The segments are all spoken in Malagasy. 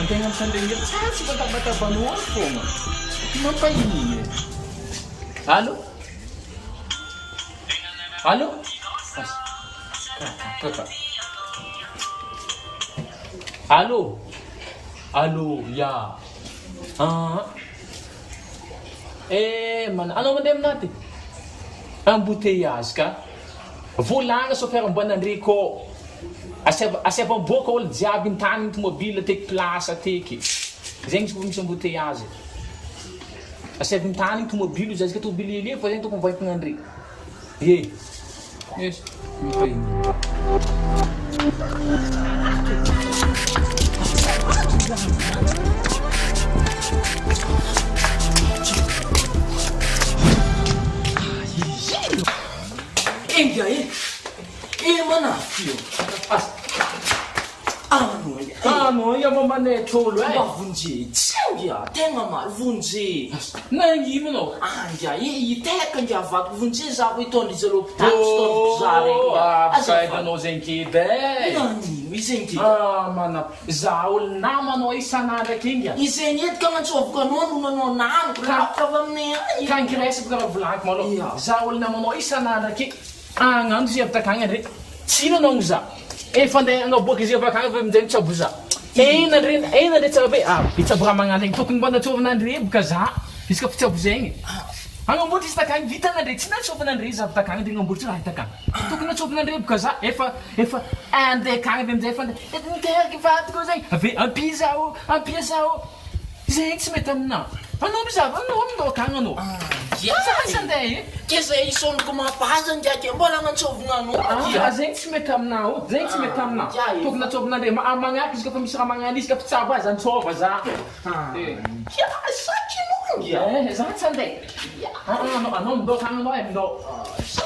Antegna mitandregny tsara tsy mitabataban'olo fogna. Mampahiny e. Allô? Allô? Kaka. Allô? Allô, ya. Ah. Eh, mana anao mandeha aminah ty? Embouteillage ka. Volagna chauffeur mba nandre kô. Asiava asiava miboaka olo jiaby nitany tomobile teky place teky. Zegny izy koa misy embouteillage. Asiava mitany tomobile izy azika tomobile hely fa zegny tokony voentina andre. Ye. Yes. Enga e! E manafy io. Ano e. Ano e mba manaitra olo e. Mba vonje tsy enga tegna maro vonje. Nagnino anao? Anga e hiteka ngia vadiko vonje za ko hitondra izy à l'hôpital tsy hitondra mpizaha raiky ngia. Azafady anao zegny kedy e. Nagnino izy zegny kedy? Ah mana za olo namanao isan'andro ake ngia. Izegny edy ka agnantsoviko anao no nanao namako lavitra avy aminay agny. Ka ngiresako karaha volagniko malôha. Ia. Za olo namanao isan'andro ake. Agnano izy avy takagny andre. Tsy ino anao za. Efa andeha agnaboaka izy avy akagny avy aminjay mitsabo za. Ena andre ena andre tsara be. Ah hitsabo raha magnano igny tokony mba natsôvina andre boka za. Izy ka fitsabo zegny. Agnamboatra izy takagny vitana andre tsy natsôvina andre izy avy takagny andre agnamboatra raha takagny. Tokony natsôvina andre boka za. Efa efa andeha akagny avy aminjay efa andeha niteraka vadiko zegny. Ave ampia zaho ampia zaho. Zegny tsy mety aminah. Anao mizava anao aminao akagny anao. Ia Za tsy andeha e. Ke zay isaoniko mampaza ngiahy ke mbola agnantsovigna anao Ah zegny tsy mety aminah o, zegny tsy mety aminah. Tokony antsovina ndre ma magnaraka izy ka fa misy raha magnano izy ka fitsabo azy antsova za. Ia sakinao ngia. Eh za tsy andeha. Ah anao anao mindao akagny anao e mindao.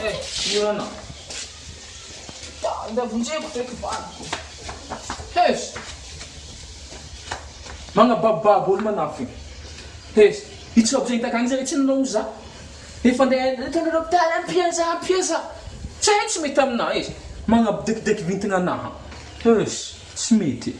Eh io anao. Ya andeha vonjeko feky vadiko. Hes. Magnabababo olo manafina. Hes. I tsabo zay hitako agny zay tsy nanao za. Efa andeha nitondra l'hôpital ampia za ampia za. Tsy haiko tsy mety aminah izy. Magnabdekideky vintagna anaha. Hes. Tsy mety.